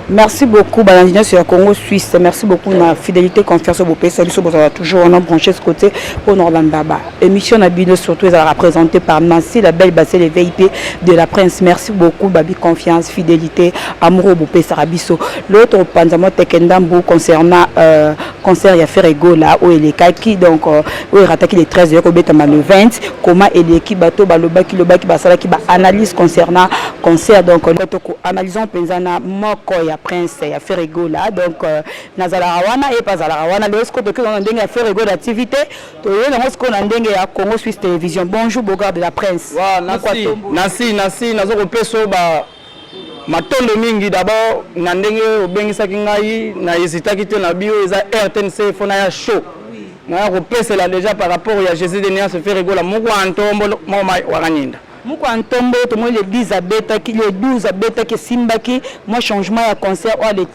Merci beaucoup balandi nyonso ya Congo Suisse. Merci beaucoup na fidélité, confiance bopesa biso. Bozala toujours wana branché ce côté mpona kolanda ba émission na bino, surtout ezalaka présenté par Nancy la belle Basse, le VIP de la Prince. Merci beaucoup babi confiance, fidélité, amour bopesaka biso. L'autre panza mwa teke ndambu concernant concert ya Ferre Gola oyo elekaki, donc oyo erataki le 13, oyo kobetama le 20. Comment eleki? Bato balobaki lobaki, basalaki baanalyse concernant concert. Donc tokoanalysons mpenza na moko ya prince ya Ferre Gola. Donc nazalaka wana, ye mpe azalaka wana. Lelo sikoyo tokoki na ndenge ya Ferre Gola TV te, toye nango sikoyo na ndenge ya Congo Suisse Télévision. Bonjour Bogard de la Prince. Wa nasi nasi nasi, naza kopesa oyo ba matondo mingi. D'abord na ndenge obengisaki ngai, na hésitaki te na bio eza RTNC, fo naya show, naya kopesela déjà par rapport ya Jésus de Nuance, Ferre Gola moko ya ntombo moko wakanyinda. Moko ya ntombo. Tomoni le 10 abetaki, le 12 abetaki, esimbaki. Mwa changement ya concert oyo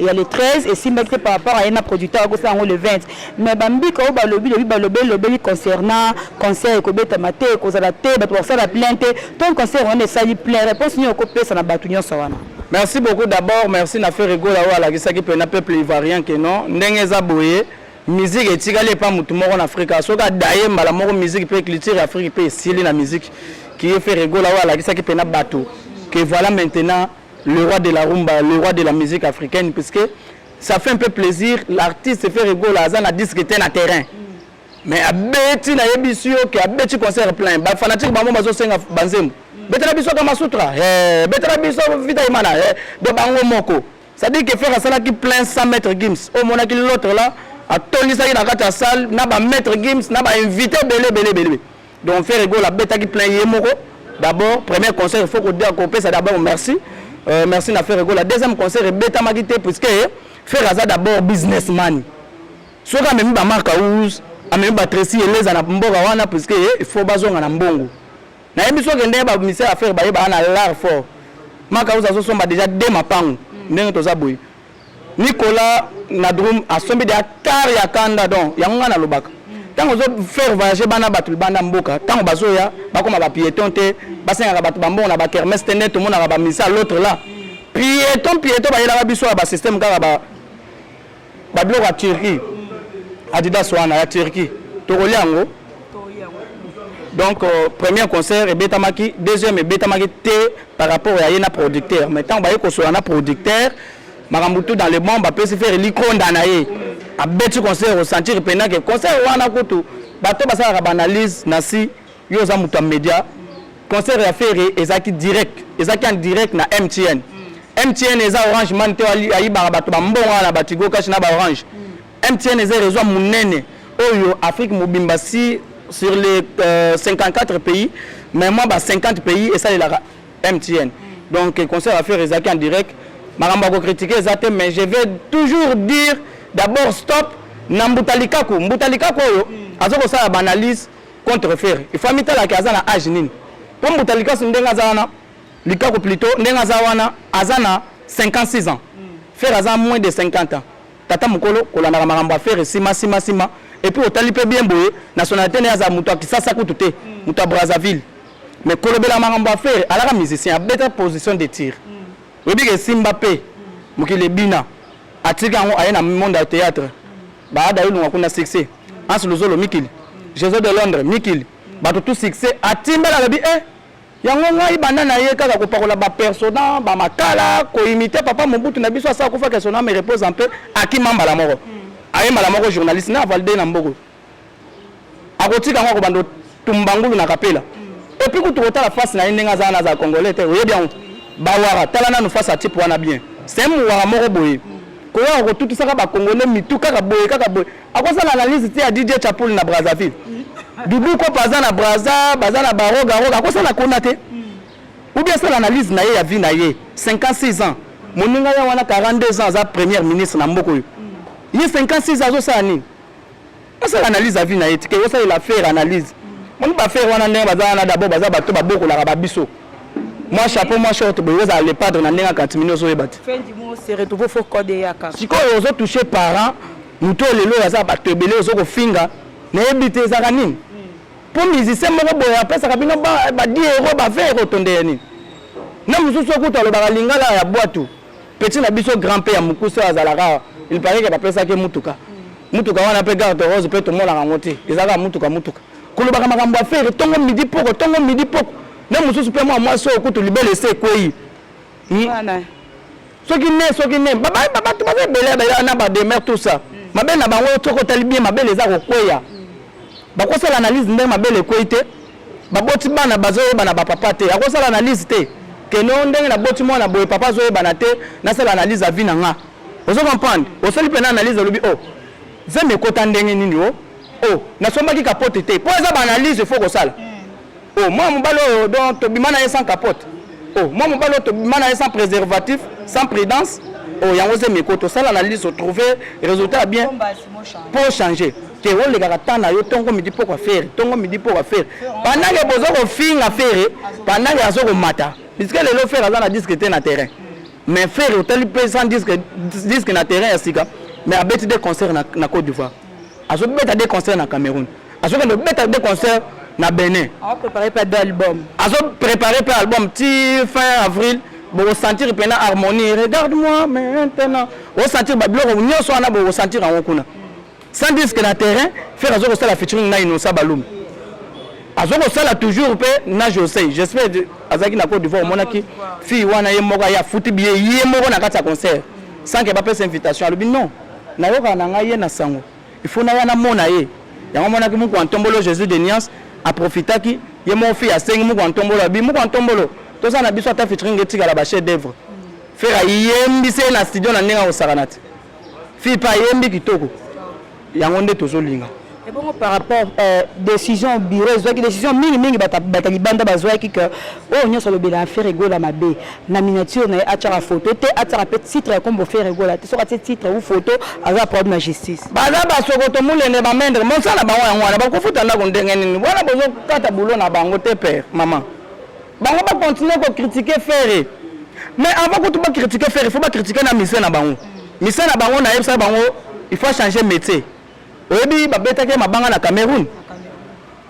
ya le 13 esimbaki te par rapport aye na producteur akosala yango le 20. Mais bambika oyo balobi lobi, balobeli lobeli concernant concert ekobetama te, ekozala te, bato bakosala plein te. To concert wana esali plein, réponse nini okopesa na bato nyonso wana? Merci beaucoup. D'abord merci na Ferre Gola oyo alakisaki mpena peuple ivoirien ke non, ndenge eza boye, musique etikali epa motu moko na Afrika. Soki adaye mbala moko, musique mpe culture ya Afrique mpe esili na musique qui est Ferre Gola, oyo alakisaki mpena bato que voilà maintenant le roi de la rumba, le roi de la musique africaine, puisque ça fait un peu plaisir. L'artiste Ferre Gola aza na disque te na terrain, mais abeti, nayebisi yo ke abeti concert plein. Bafanatike bango bazosenga banzembo: betela biso Kamasutra, betela biso Vita Imana. Do bango moko, c'est-à-dire que Ferre asalaki plein 100 Maître Gims oyo omonaki l'autre là, atondisaki na kati ya salle na bamaître Gims na bainvité ebele ebele ebele. Donc Ferre Gola abetaki plein ye moko. D'abord premier concert, il faut kopesa d'abord merci, merci na Ferre Gola. Deuxième concert ebetamaki te puisque Ferre aza d'abord businessman. Soki amemi bamarque house, amemi batresi eleza na mboka wana, puisque il faut bazonga na mbongo. Nayebi soki ndenge baministère affaire bayebaka na l'art fort, Mark House azosomba déjà de mapango ndenge toza boye. Nicolas Nadrum asombi deja car ya kanda. Donc yango ngai nalobaka, ntango ozofaire voyager bana bato libanda mboka, ntango bazoya bakóma bapiéton te, basengaka bato bambongo na bakermesse te. Nde tomonaka bamisa l'autre là, piéton piéton, bayelaka biso ya basystème kaka babiloko ya Turquie, Adidas wana ya Turquie, tokolia yango. Donc premier concert ebetamaki, deuxième ebetamaki te par rapport ya ye na producteur. Mais ntango baye kosola na producteur, makambo tout dans le bon, bapesi Ferre likonda na ye, abeti concert. Osentir mpena ke concert wana kutu bato basalaka baanalyse na si yo oza moto ya média. Concert ya Ferre ezalaki direct, ezalaki en direct na MTN. MTN eza Orange Money te, ayibaka bato bambongo wana na batigo Cash na baorange. MTN eza réseau ya monene oyo Afrique mobimba, si sur les 54 pays, mais moi ba 50 pays esalelaka MTN. Donc concert ya Ferre ezalaki en direct, makambo ya kocritiquer eza te. Mais je vais toujours dire d'abord stop na Mbuta Likaku. Mbuta Likaku oyo aza kosala baanalyse contre Ferre, il faut amitalaki aza na age nini, mpo Mbuta Likasu ndenge aza wana, Likaku plutôt, ndenge aza wana, aza na 56 ans. Ferre aza moins de 50 ans. Tata mokolo kolandaka makambo ya Ferre nsima nsima nsima. Et puis otali mpe bien boye, nationalité ne aza moto ya Kisasa kutu te, moto ya Brazzaville, mais kolobela makambo ya Ferre, alaka musicien, abeta position de tir, oyebi ke esimba mpe mokili ebina. Atiki yango, aye na monde ya théâtre, baada elunga kuna succès, Anse Luzolo mikili, Jésus de Londres mikili, bato tout succès. Atimbela, alobi e yango ngai banda na ye kaka kopakola bapersona bamakala, koimiter papa Mobutu na biso asala kufa, que son âme repose en paix. Akima mbala moko, aye mbala moko journaliste na avalide na mboko, akotika yango, akobanda otumba ngulu na kapela. Et puis kutu kotala face na ye ndenge aza wana, azala congolais te, oyebi yango. Bawara, tala nanu face ya type wana bien, c'est mowara moko boye koyaka kotutisaka bacongolais mitu kaka boye kaka boye. Akosala analyse te ya DJ Chapul na Brazzaville, Dudu Kopa aza na Braza, baza na barogaroga, akosala kuna te. Ou bien asala analyse na ye ya vie na ye, 56 ans, moninga ye wana 42 ans aza premier ministre na mboka oyo, ye 56 ans azosala nini? Asala analyse ya vie na ye, tike osalela faire analyse. Moni bafere wana ndenge baza wana, d'abord baza bato babokolaka babiso mwa chapeau, mwa short boye, ozala le padre na ndenge akantimini, ozoyeba te. Fin du mois se retrouve, faut code eyaka. Sikoyo ozotouche parent moto oyo lelo oyo aza bato ebele, ozokofinga, nayebi te ezalaka nini, mpo musicien moko boye apesaka bino ba 10 euro, ba 20 euro, tondeye nini na mosusu okuta alobaka lingala ya bwatu. Petit na biso grand pe ya mokuse oyo azalaka, il paraît que bapesaki mutuka. Mutuka wana mpe garde rose mpe tomonaka yango te, ezalaka mutuka mutuka. Kolobaka makambo ya Ferre ntongo midi poko, ntongo midi poko, nde mosusu mpe mwa mwasi oyo kutu libele ese ekwei. Soki ne soki ne bato baza ebele ebele na bademer, tout ça, mabele na bango soki otali bien, mabele eza kokweya. Bakosala analyse ndenge mabele ekwei te. Baboti bana bazoyebana bapapa te, akosala analyse te keno ndenge naboti mwana boye, papa azoyebana te. Nasala analyse ya vie na nga, ozo comprendre? Osali mpena analyse, olobi: "Oh, zemi ekota ndenge nini? O oh, nasombaki capote te." Mpo eza baanalyse faut kosala. Oh, mwa mobali oyo, donc tobima na ye sans capote. Oh, mwa mobali oyo, tobima na ye sans préservatif, sans prudence. Oh, yango zemi ekota. Osala analyse, otrouve résultat ya bien mpo changer te. Olekaka temps na yo ntongo midi poko Ferre, ntongo midi poko Ferre, pendant que boza kofinga Ferre, pendant que azo komata, puisque lelo Ferre aza na disque te na terrain. Mais Ferre otali mpe sans disque, disque na terrain ya sika, mais abeti deux concerts na Côte d'Ivoire, azobeta deux concerts na Cameroun, azokende obeta deux concerts na Benin. Préparé mpe d'album. Azopréparé mpe album ti fin avril. Bokosentir mpena harmonie, regarde moi maintenant, osentir babiloko nyonso wana, bokosentir yango kuna. Sans disque na terrain, Ferre aza kosala featuring na Innocent Balume, aza kosala toujours mpe na José. J'espère azalaki na Côte d'Ivoire, omonaki fille wana, ye moko aye, afuti biye ye moko na kati ya concert sans que bapesa invitation. Alobi: "Non, nayokaka na ngai ye na sango, il faut naya namona ye." Yango omonaki muku ya ntombolo, Jésus de Niance, aprofitaki ye moko. Fille asengi muku ya ntombolo, abi: "Muku ya ntombolo, tosala na biso ata featuring, etikala bachef d'œuvre." Ferre ayembisi ye na studio na ndenge akosakana te. Fille mpe ayembi kitoko, yango nde tozolinga. Ebongo par rapport décision bureau ezwaki, décision mingimingi bato libanda bazwaki ke oyo nyonso alobela Ferre Gola mabe na miniature na ye, atiaka photo te, atiaka mpe titre ya kombo Ferre Gola te. Soki atie titre ou photo, aza problème na justice. Baza basokoto mulende, bamendre mosala bango yango wana. Bakofuta ndako ndenge nini? Wana bozokata bulo na bango te. Père, mama, bango bacontinue kocritiquer Ferre, mais avant kutu bacritiquer Ferre, il faut bacritiquer na mise na bango. Mise na bango, nayebisaka bango, il faut changer métier. Oyebi, babetaki mabanga na Cameroun,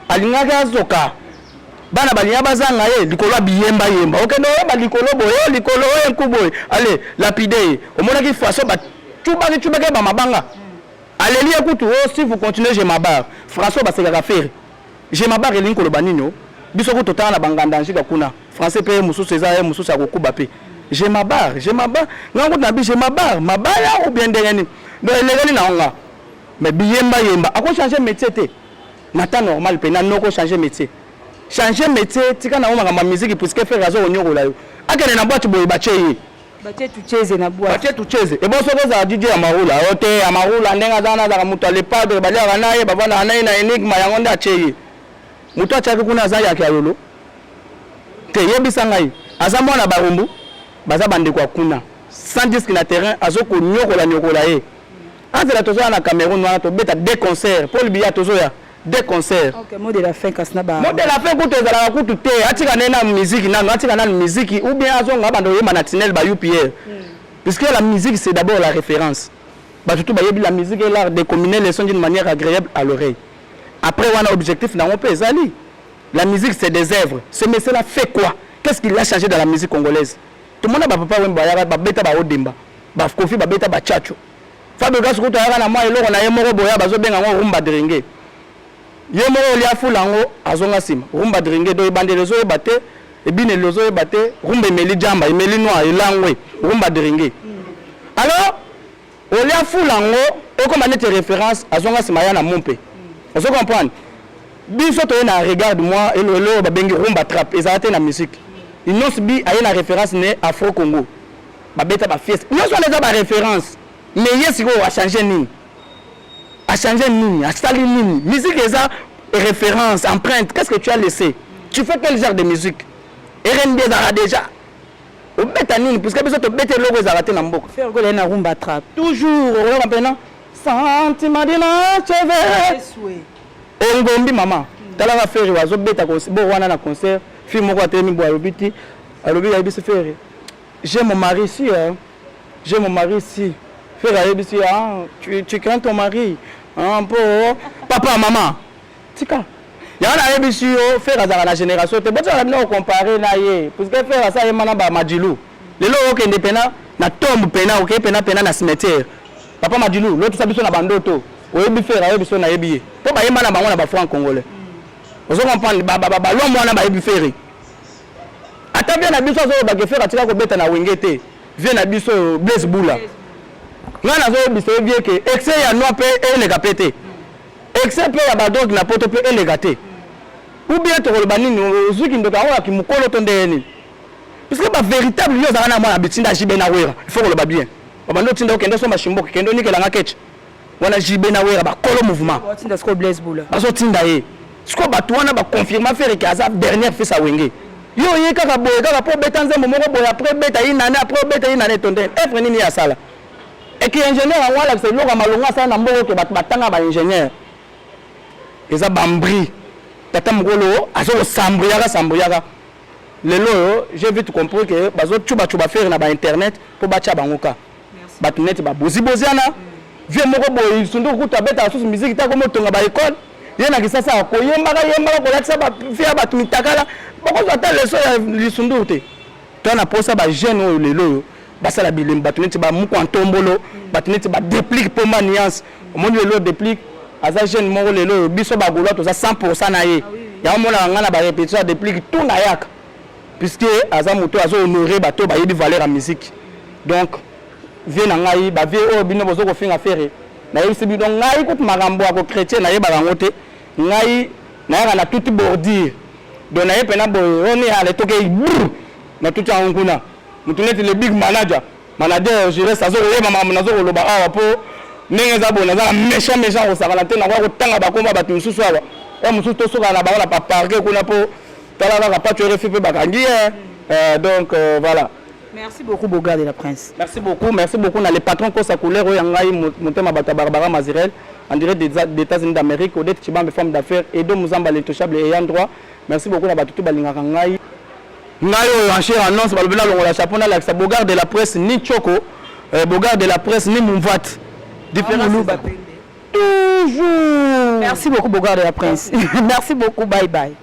alingaki azoka, bana balinga bazanga ye likolo ya biyembayemba. Okende oyeba likolo boye, likolo oyo nku boye, ale lapide ye. Omonaki façon bacubaki cubaki bamabanga, aleli ye kutu: "O, si vous continuez, je me barre." François basekaka Ferre, "je me barre" elingi koloba nini? O biso kutu totanga na banganda njika kuna, français mpe ye mosusu eza ye mosusu akokuba mpe. "Je me barre, je me barre", ngai kutu na bi "je me barre" mabaya ou bien ndenge nini? Donc elekeli na nga, mais biyembayemba akochange métier te na temps normal mpe na noko changer métier, changer métier, tika nango makambo ya musique, puisque Ferre aza konyokola yo. Akende na boîte boye, batie ye. Batie tucheze na boîte. Batie tucheze. Ebo soki ozala DJ ya Marula o te, ya Marula ndenge aza wana, azalaka moto alepadre, baliaka na ye, bavandaka na ye na énigme, yango nde atie ye. Moto atiaki kuna aza yaki ya lolo te. Yebisa ngai, aza mwana Barumbu, baza bandeko ya kuna. Sans disque na terrain, azokonyokola nyokola ye. Azela, tozoya na Cameroun wana, tobeta deux concerts. Paul Biya, tozoya deux concerts. Ok, mot de la fin kasi na ba Mot de la fin kutu ezalaka kutu te. Atika nde na musique nano, atika nano musique ou bien azonga banda oyemba na tunnel ba UPR, puisque la musique, c'est d'abord la référence. Bato tu bayebi, la musique est l'art de combiner les sons d'une manière agréable à l'oreille. Après wana, objectif nango mpe ezali, la musique, c'est des œuvres. Ce monsieur là fait quoi? Qu'est-ce qu'il a changé dans la musique congolaise? Tomona bapapa Wemba bayaka, babeta baodemba, bakofi babeta bachacho. Fabregas kutu ayaka na mwa eloko na ye moko boya, bazobenga yango rumba dringue. Ye moko olia fula yango, azonga nsima rumba dringue. Do ebandeli ozoyeba te, ebineli ozoyeba te, rumba emeli jamba, emeli noir, elangwe rumba dringue. Alors olia fula yango, ekoma neti référence, azonga nsima ya na mumpe. Ozo comprendre? Biso toye na regarde moi eloko babengi rumba trap, ezala te na musique. Innoss'B aye na référence ne Afro Congo, babeta bafieste nyonso wana, eza baréférence. Mais ye sikoyo achange nini? Achange nini? Asali nini? Musique eza référence, empreinte. Qu'est-ce que tu as laissé? Tu fais quel genre de musique? R&B ezalaka déjà, obeta nini? Puisque biso tobeta eloko ezalaka te na mboka. Ferre Gola na rumba trap. Toujours oyoka mpena sentiment dinachevé engombi. Mama, talaka Ferre azobeta bo wana na concert, fille moko atelemi boye, alobi ti, alobi, ayebisi Ferre: "J'ai mon mari ici, hein. J'ai mon mari ici." Ferre ayebisi: "Ah, tu crains ton mari, ah, mpo papa, mama, tika yango." Nayebisi yo, Ferre azalaka na génération te. Botikaka bino kocompare na ye, puisque Ferre asa yema na bamadilu. Lelo okende mpena Na tombe pena okei pena pena na cimetière. Papa Madilu lotisa biso na bandoto. Oyebi Ferre ayebi biso nayebi ye. Po bayemba na bango na ba franc congolais. Ozo comprendre ba ba ba l'homme wana bayebi Ferre. Ata vie na biso azoloba ke Ferre atika kobeta na Wenge te. Vie na biso Blaise Bula. Nga nazoyebisa ye vie ke excès ya noix pe eleka pe te. Excès pe ya ba drogue na poto pe eleka te. Ou bien tokoloba nini ozwi kindoki yango ya kimukolo to ndenge nini? Puisque ba véritable yo ozalaka na mwana bitinda JB na Wera, il faut koloba bien. Babandi otinda okende osomba shimboki, kende onikela nga ketch. Wana JB na Wera bakolo mouvement. Batinda sikoyo Blaise Bula. Bazotinda ye. Sikoyo bato wana ba confirma Ferre ke aza dernier fils ya Wenge. Yo oye kaka boye kaka po obeta nzembo moko boye après obeta inane après obeta inane to ndenge œuvre nini ye asala? Et que ingénieur yango alakisa eloko ya malonga asala na mboko ke bato batanga ba ingénieur. Eza bambri. Tata mokolo azo kosambriyaka sambriyaka. Lelo oyo j'ai vite compris que bazo chuba chuba Ferre na ba internet po batia bango ka. Batu neti ba Bozi Boziana, vieux moko boye sunduku kutu abetaka susu musique te akomi otonga ba école. Ye na Kisasa koyembaka yembaka kolakisa ba vie ya batu mitakala. Bokozwa ata leçon ya lisunduku te. Toza na posa ba jeunes oyo lelo oyo basala bilembo batu neti ba Mukwa Ntombolo, batu neti ba Deplick Pomba Nuance. Omoni lelo Deplick aza jeune moko lelo oyo biso ba Gaulois toza 100% na ye. Yango omonaka ngai na ba repetition ya Deplick tout nayaka. Puisque aza moto azo honorer bato bayebi valeur ya musique. Donc vie na ngai ba vie oyo bino bozo kofinga Ferre nayebisi bino ngai kutu makambo ya ko chretien nayebaka yango te. Ngai nayaka na tuti bordure. Donc naye pena boye oni ale tokei brr natuti yango kuna. Mutu neti le big manager Manager Jires azo koyeba makambo nazo koloba awa po ndenge eza boye naza na méchant méchant kosakana te nakoya kotanga bakombo ya bato mosusu awa ya mosusu tosokana na bango na baparke kuna po tala kaka pacho rfi mpe bakangi ye donc voilà. Merci beaucoup Boga de la Prince. Merci beaucoup, merci beaucoup na le patron Kosa couleur oyo ngai motema bato ya Barbara Mazirel en direct des États-Unis d'Amérique, Odette Chibambe femme d'affaires, Edo Muzamba l'intouchable ayant droit. Merci beaucoup na bato tout balingaka ngai. Ngai oyo en chair annonce balobi nalongola chapeau nalakisa Bogard de la presse ni Tchoko Bogard de la presse ni Mumvat différence toujours. Merci beaucoup Bogard de la presse. Merci beaucoup bye bye.